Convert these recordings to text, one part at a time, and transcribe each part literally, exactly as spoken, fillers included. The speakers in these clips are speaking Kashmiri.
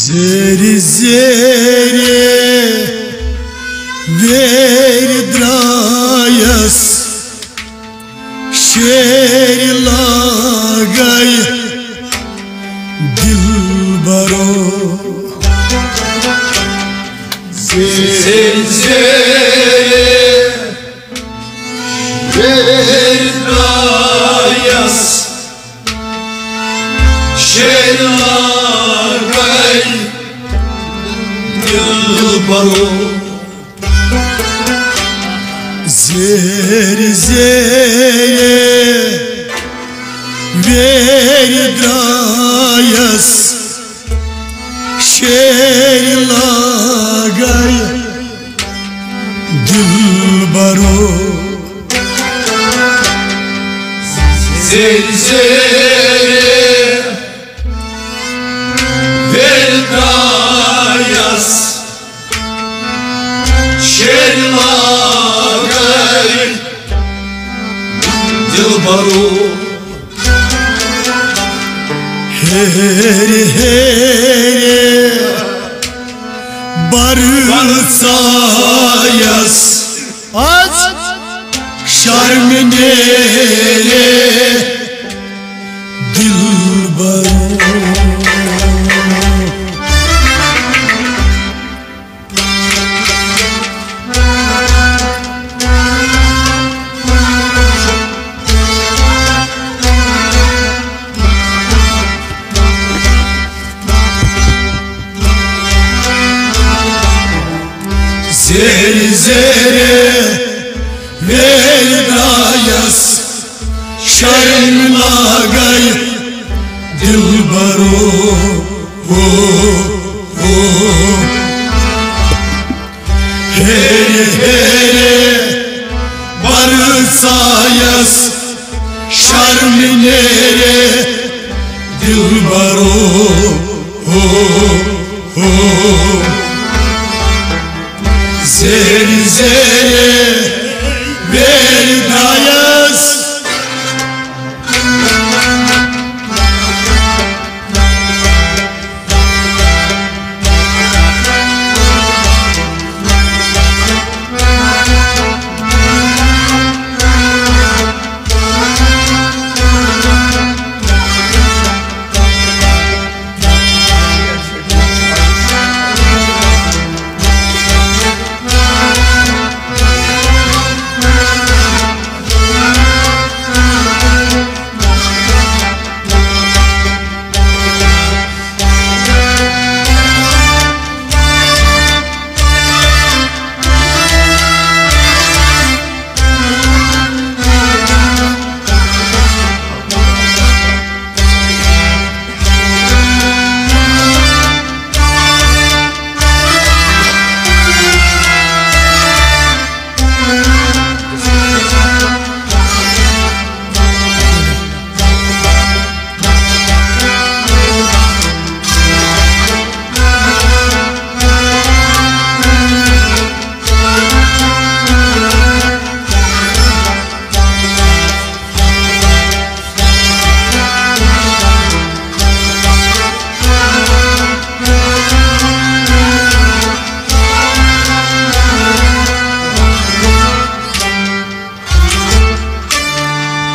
زیرِ زیرِ ویرِ درٛایس، شیرِ لاگے دلبرو۔ زیرِ زیرِ ویرِ درٛایس، شیرِ لاگے دلبرو۔ زیرِ زیرِ ویرِ درٛایس، شیرِ لاگے دلبرو۔ زیرِ زیرِ ویرِ درٛایس، شیرِ لاگے دلبرو۔ ہیرِ ہیرِ برژایس، از شرمہِ نیرِ دلبرو۔ زیرِ زیرِ ویرِ درٛایس، شرمہِ لاگے دلبرو۔ ہو، ہو۔ ہیرِ ہیرِ برژایس، شرمہِ نیرِ دلبرو۔ ہو، ہو۔ زیرِ زیرِ ویرِ درٛایس۔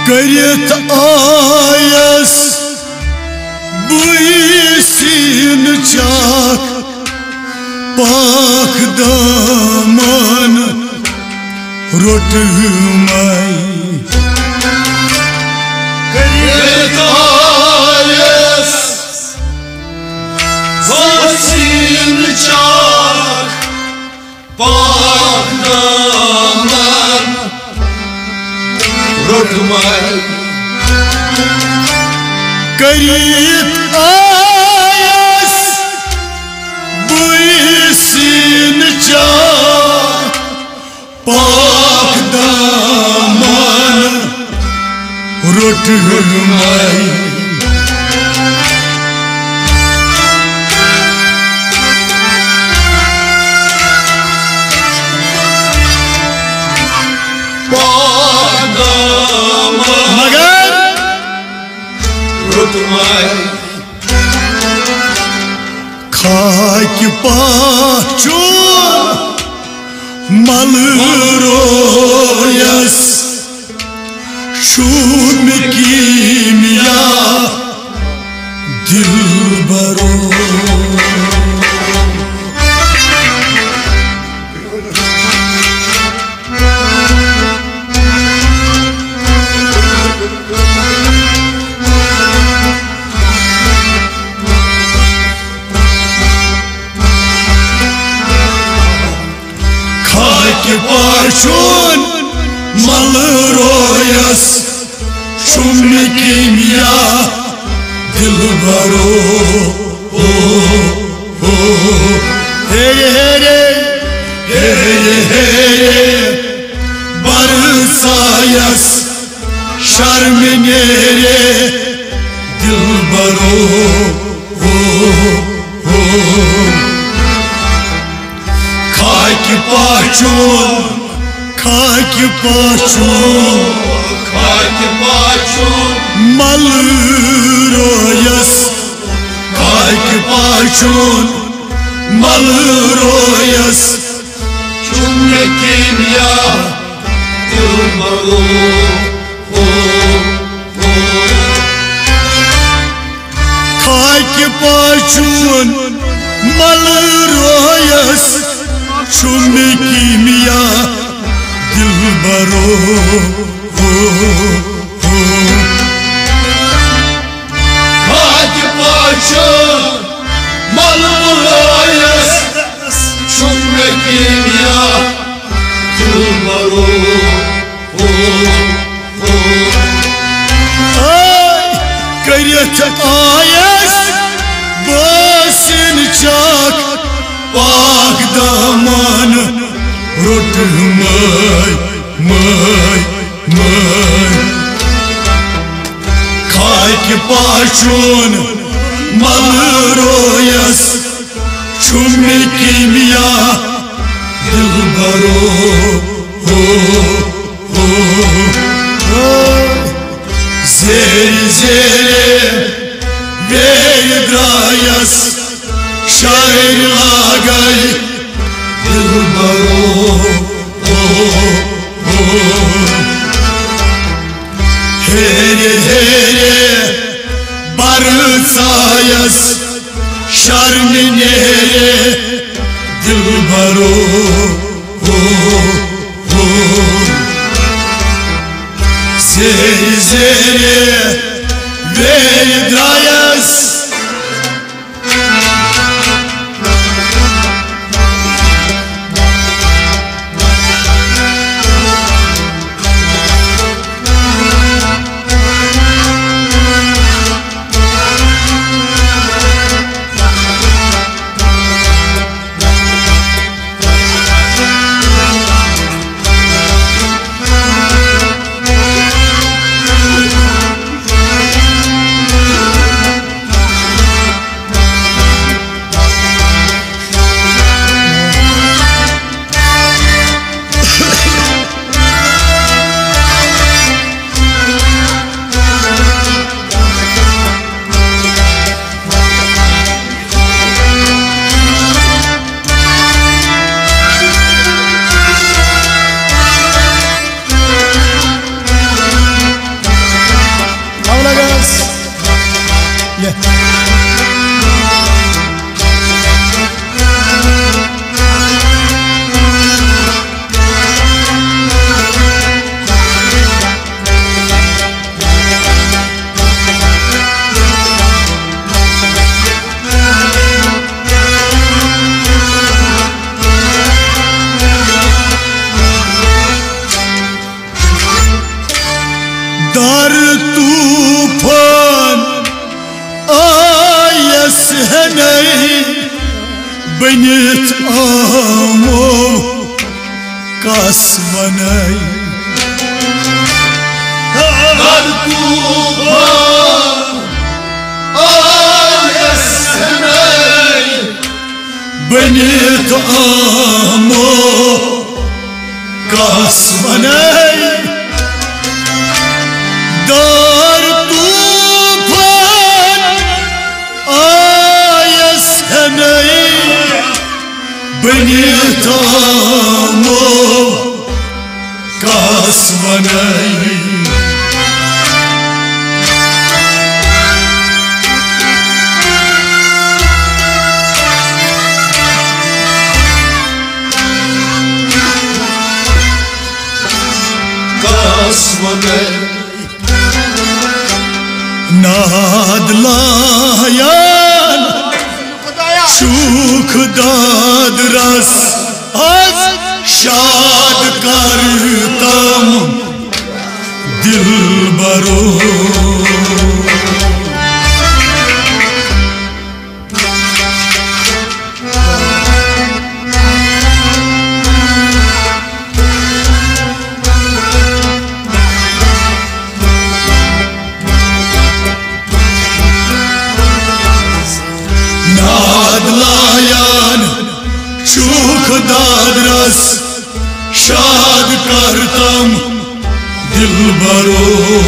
کٔرِتھ آیس بہٕ سیٖنہٕ چاک، پاک دامن روٚٹمَے۔ کٔرِتھ آیس بہٕ سیٖنہٕ چاک، پاک دامن روٚٹمَے۔ کٔرِتھ آیس بہٕ سیٖنہٕ چاک، پاک دامن روٚٹمَے۔ پاک دامن مگر روٚٹمَے۔ پاکہِ پاچون ملہٕ رویس چھُ مےٚ کیٖمیا دِلبرو۔ خاکہِ پاچون ملہٕ رویس چھُ مےٚ کیٖمیا دِلبرو۔ او، او، ہے رے، ہے رے، ہے رے، ہے رے، برسایس شرم نیرے دِلبرو۔ او، او۔ خاکہِ پاچون، خاکہِ پاچون، خاکہِ پاچون ملہٕ رویس، خاکہِ پاچون ملہٕ رویس چھُ مےٚ کیٖمیا دِلبرو۔ او، او۔ خاکہِ پاچون ملہٕ رویس چھُ مےٚ کیٖمیا دِلبرو۔ خاکہِ پاچون ملہٕ رویس چھُ مےٚ کیٖمیا دِلبرو۔ او، او۔ آے کٔرِتھ آیس بٲسِن چاک پاک دامن روٚٹ مٲے، مٲے، مٲے۔ خاکہِ پاچون ملہٕ رویس چھُ مےٚ کیٖمیا دِلبرو۔ او، او، او۔ زیرِ زیرِ ویرِ درٛایس شاعر لاگے دِلبرو۔ او، او۔ ہیرِ ہیرِ برژایس شرمہِ نیرِ دِلبرو۔ او، او۔ زیرِ زیرِ ویرِ درٛایس۔ در طوفان آیس ہنے بنِتھ آمو کس ونے۔ در طوفان آیس ہنے بنِتھ آمو کس ونے۔ در طوفان آیس ہنے بنیتامو کس ونئی۔ کس ونئی۔ ناد لایان شوخ دادرس، از شاد کرتم دلبرو۔ ناد لایان شوخ دادرس، شاد کرتم دلبرو۔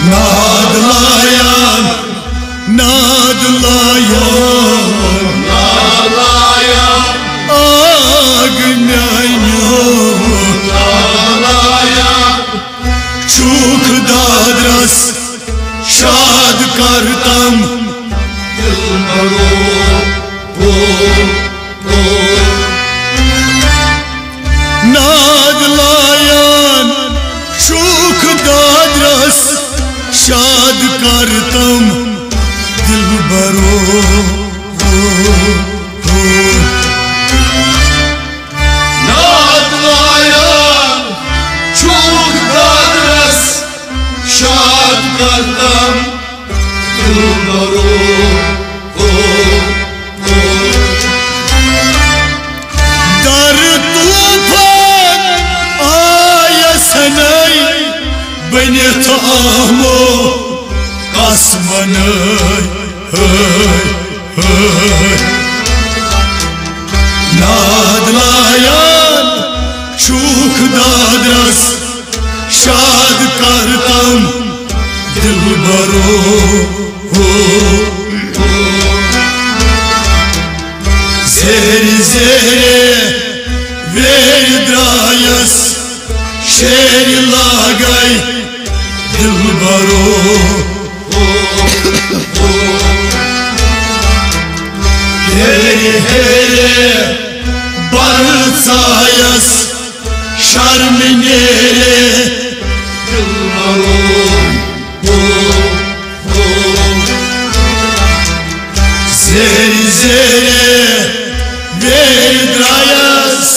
ناد لایان، ناد لایان، ناد لایان۔ آگ میانیو۔ ناد لایان۔ شوخ دادرس، شاد کرتم دلبرو۔ ناد لایان شوخ دادرس، شاد کرتم دلبرو۔ ناد لایان شوخ دادرس، شاد کرتم دلبرو۔ در طوفان آیس نئی بنیتامو کس ونئی۔ ناد لایان شوخ دادرس، شاد کرتم دلبرو۔ زیر زیر ویر درایس، شیر لاگے دلبرو۔ ہیرِ ہیرِ برژایس، شرم نیرِ دلبرو۔ زیر زیر ویر درایس۔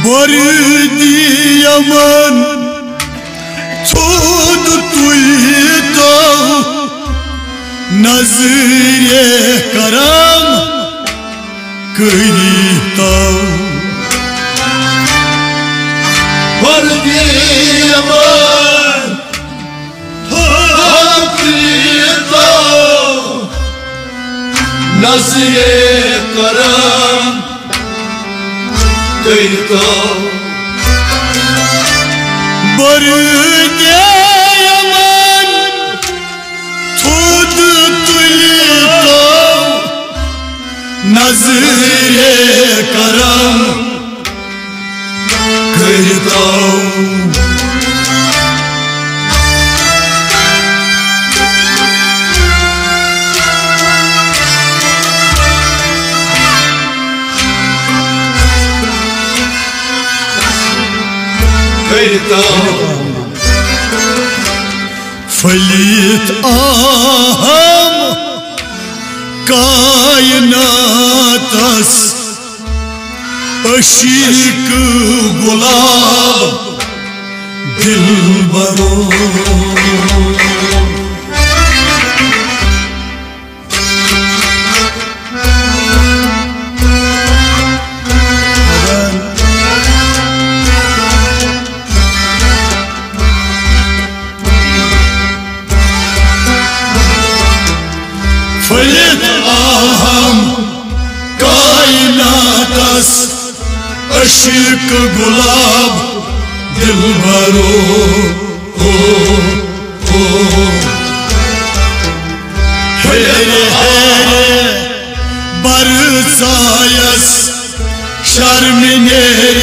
بردی یمن تھود تُلۍ تو نظرِ کرم کٔرۍ تو۔ بردی یمن تھود تُلۍ تو نظرِ کرم بردے یمن تھود تُلۍ تو نظرِ کرم کٔرۍ تو۔ کٔرۍ تو۔ پھٔلِتھ اہم کائناتس عشق گلاب دلبرو۔ پھٔلِتھ اہم کائناتس عشق گلاب دلبرو۔ ہیرِ ہیرِ برسایس شرم نیرِ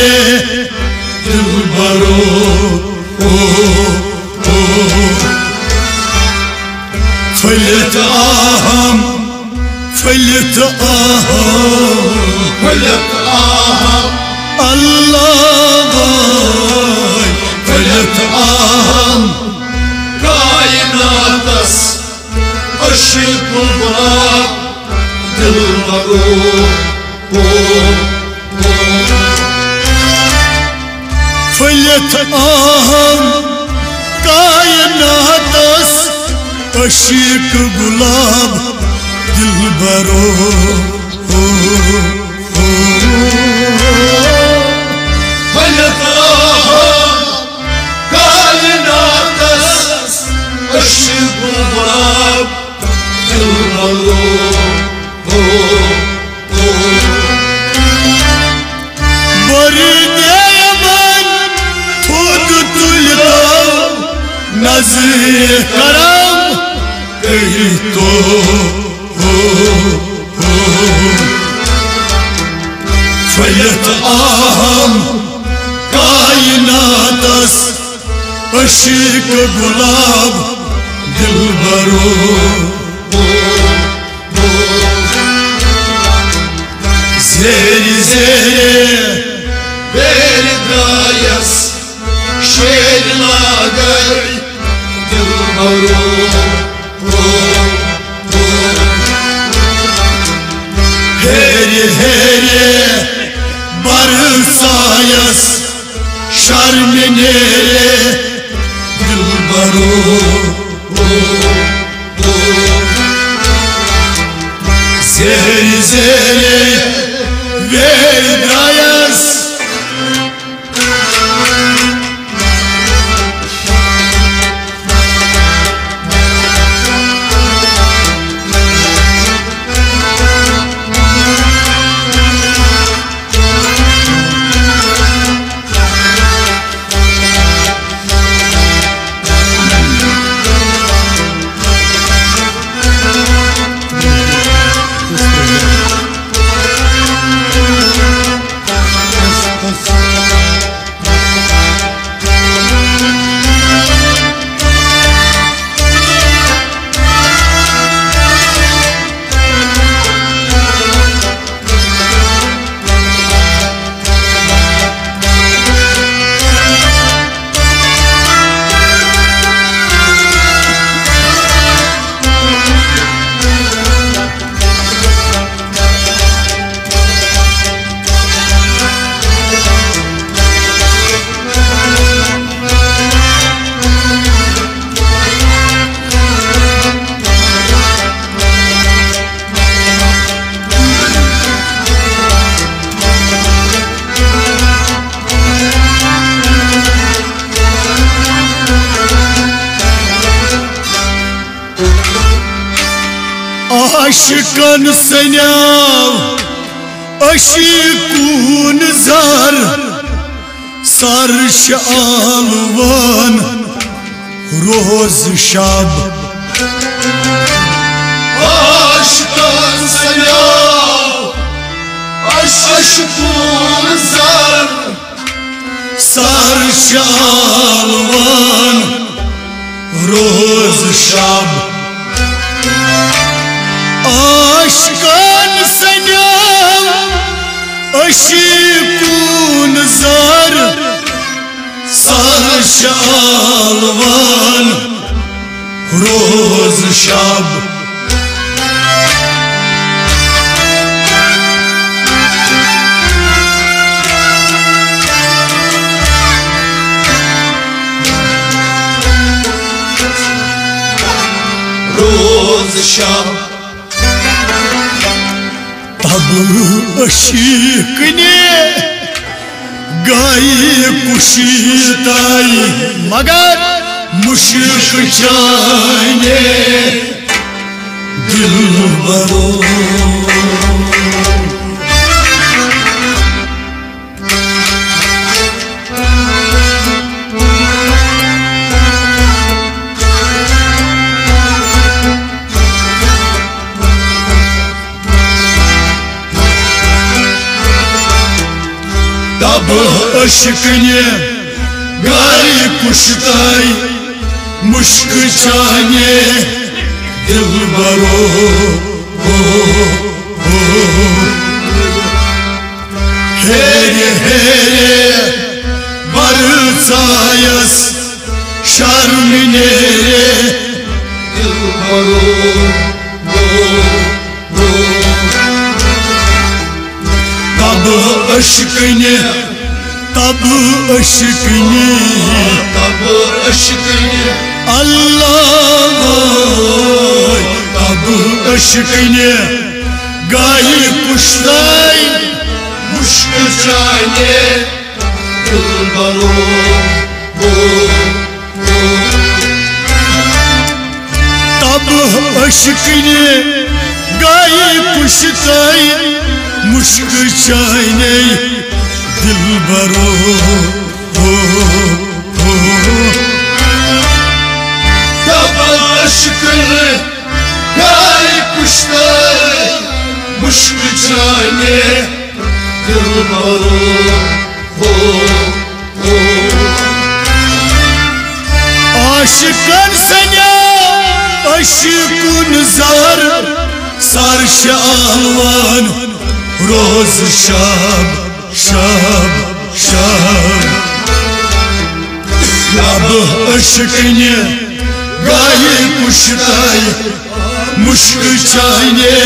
دلبرو۔ پھٔلِتھ اہم، پھٔلِتھ اہم، پھٔلِتھ اہم، اللہ وٲے، پھٔلِتھ اہم کائناتس عشق گلاب دلبرو۔ پھٔلِتھ اہم کائناتس عشق گلاب دلبرو۔ پھٔلِتھ اہم کائناتس عشق گلاب دلبرو۔ بردے یمن تھود تُلۍ تو نظرِ کرم کٔرۍ تو۔ پھٔلِتھ اہم کائناتس عشق گلاب دلبرو۔ زیرِ زیرِ ویرِ درایس شیرِ لاگے دلبرو۔ ہیرِ ہیرِ برسایس شرم نیرِ دلبرو۔ زیرِ زیرِ ویرِ درایس۔ عاشقن سنیو عشقون زر۔ ژر چھِ آلوان روز شب۔ عاشقن سنیو عشقُن زر۔ ژر چھِ آلوان روز شب۔ عاشقن سنیو عشقُن زر۔ ژر چھِ آلوان روز شب۔ روز شب۔ تب عشقنہِ گایہِ کُشتاے، مگر مشک چانہِ دلبرو۔ تب عشقنہِ گایہِ کُشتاے، مشک چانہِ دلبرو۔ ہیرِ ہیرِ برژایس شرم نیرِ دلبرو۔ تب عشقنہِ، تب عشقنہِ، تب عشقنہِ، اللہ وٲے، تب عشقنہِ گایہِ کُشتاے، مشک چانہِ دلبرو۔ تب عشقنہِ گایہِ کُشتاے، مشک چانے دلبرو۔ تب عشقنہِ گایہِ کُشتاے، مشک چانے دلبرو۔ عاشقن سنیو عشقُن زر، ژر چھِ آلوان روز شب، شب، شب۔ تب عشقنہِ گایہِ کُشتاے، مشک چانے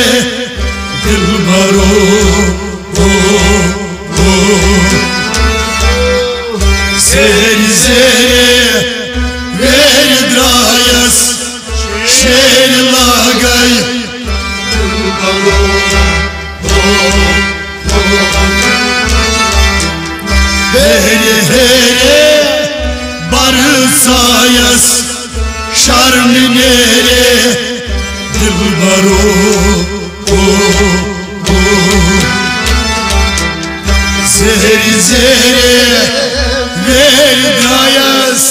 دلبرو۔ زیرِ زیرِ ویرِ درایس شیرِ لاگے۔ ہیرِ ہیرِ برژایس شرم نیرِ دلبرو۔ زیرِ زیرِ ویرِ درایس۔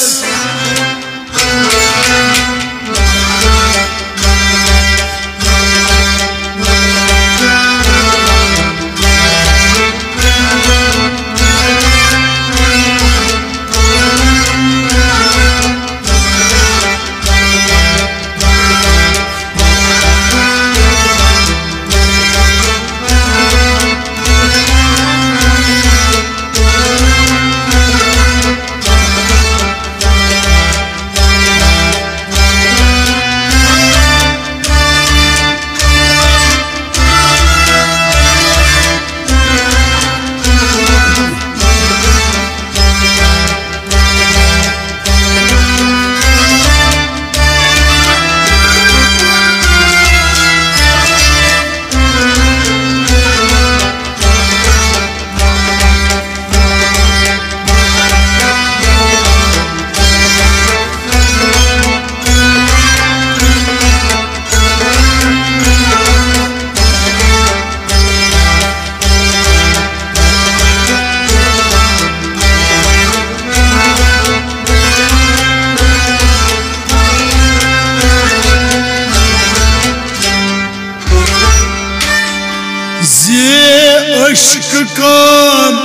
عشق کان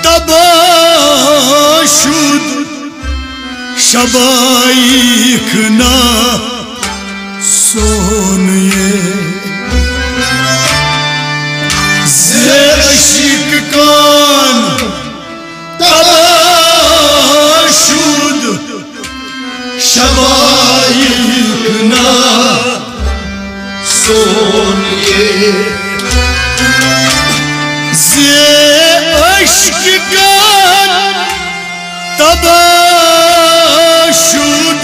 تباہ شد، شبایخ نا سون یہ. ز عشق کان تباہ شد، شبایخ نا سون یہ. ز عشق کان تباہ شد،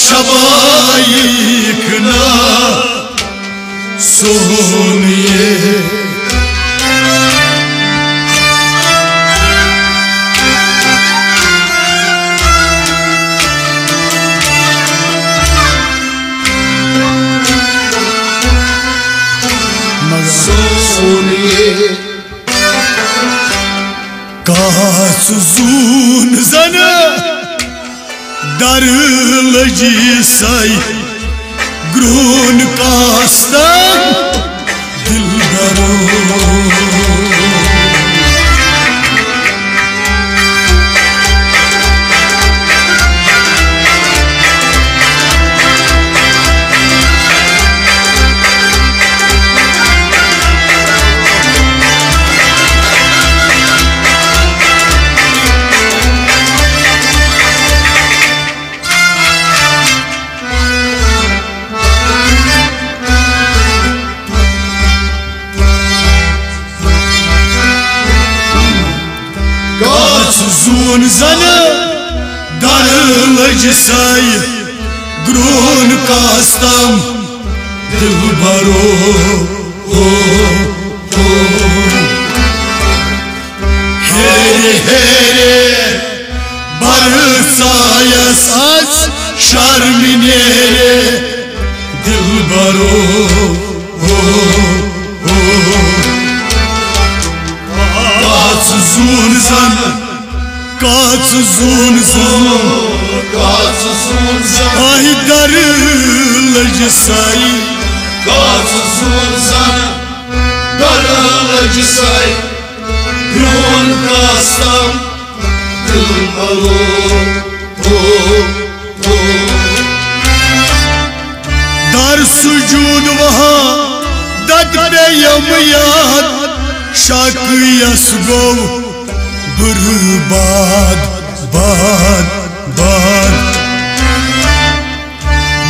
شبایخ نا سون یہ. سون یہ. کاس زون زن در لجی سائی گرون کاستن دلبرو. کاس زون زن در لج سائی گرون کاستم دلبرو. ہیرے ہیرے بر سایس از شرم نیرے دلبرو. کاس زون زن، کاس زون زن، کاس زون زن. آئی در لج سائی. کاس زون زن، در لج سائی گرون کاستم دلبرو. در سجود وہاں دد پیم یاد، شاک یس گو برباد باد باد.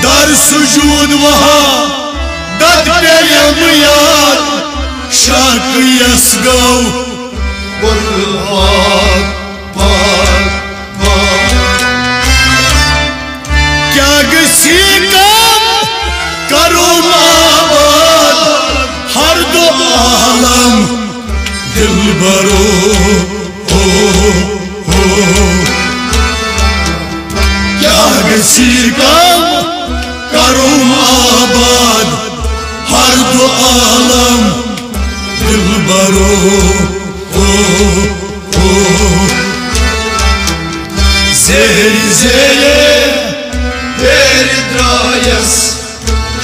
در سجود وہاں دد پیم یاد، شاک یس گو برباد باد باد. کیا گسی کم کرو آباد ہر دو عالم دلبرو. کیا گسی کم کرو آباد ہر دو عالم دلبرو. زیر زیر پیر درایس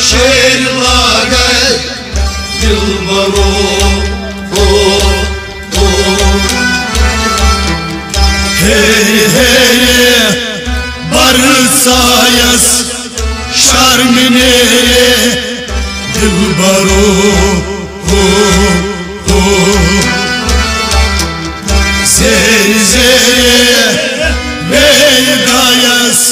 شیر لاگے دلبرو. ہیرے ہیرے بر سایس شرم نیرے دلبرو. زیر زیر پیر درایس.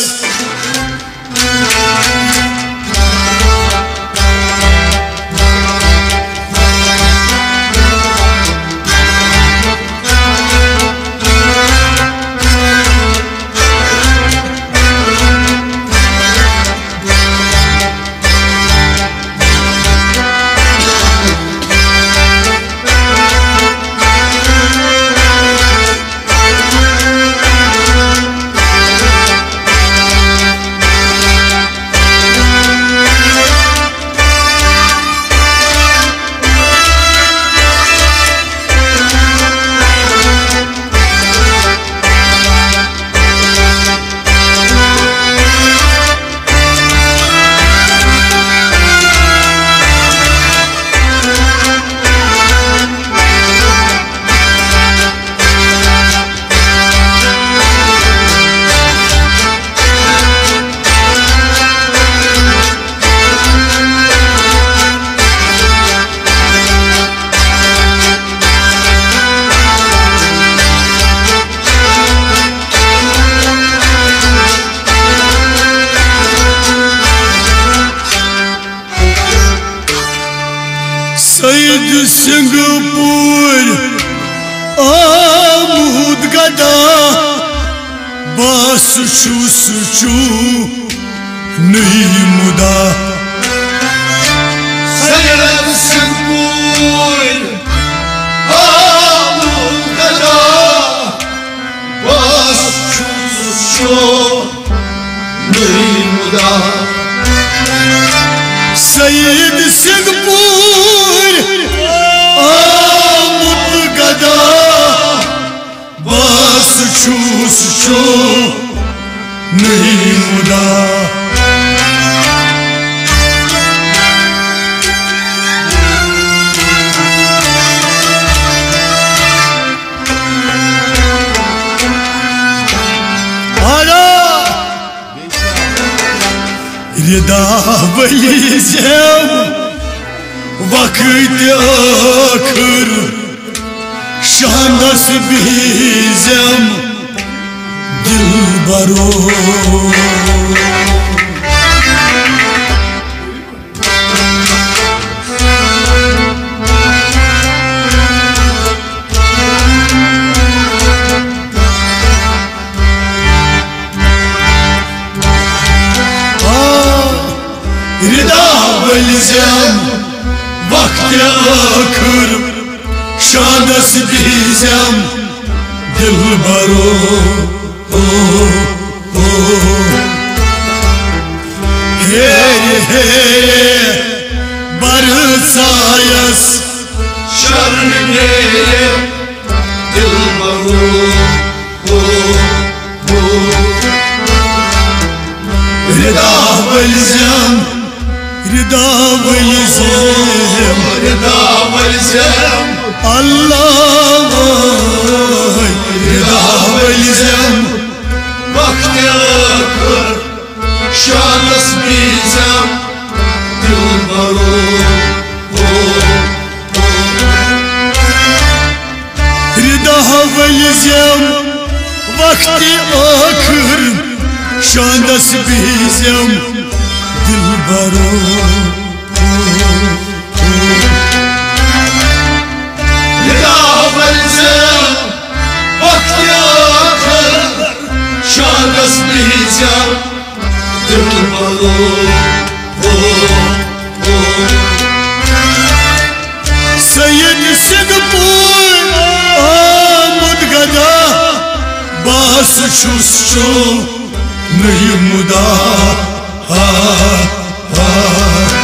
پوٗرۍ آمُت گدا، بس چھُس چونُے مُدا۔ سید سنگھ پوٗرۍ آمُت گدا، بس چھُس چونُے مُدا۔ سید سنگھ پوٗرۍ آمُت گدا، بس چھُس چونُے مُدا۔ آرا ردا ؤلۍ زٮ۪م وقتِ ٲخٕر، شاندس بِہِزٮ۪م دلبرو۔ آ، ردا ؤلۍ زٮ۪م وقتِ ٲخٕر، شاندس بِہِزٮ۪م دلبرو۔ او، او۔ ہیرِ ہیرِ برژایس شرمے دلبرو۔ او، او۔ ردا ؤلۍ زٮ۪م، ردا ؤلۍ زٮ۪م، ردا ؤلۍ زٮ۪م۔ اللہ وٲے، ردا ؤلۍ زٮ۪م۔ وقتِ ٲخٕر، شاندس بِہِزٮ۪م دلبرو۔ ردا ؤلۍ زٮ۪م وقتِ ٲخٕر، شاندس بِہِزٮ۪م دلبرو۔ ردا ؤلۍ زٮ۪م وقتِ ٲخٕر، شاندس بِہِزٮ۪م دلبرو۔ سید سنگھ پوٗرۍ آمُت گدا، بس چھُس چونُے مُدا۔ ہا، ہا۔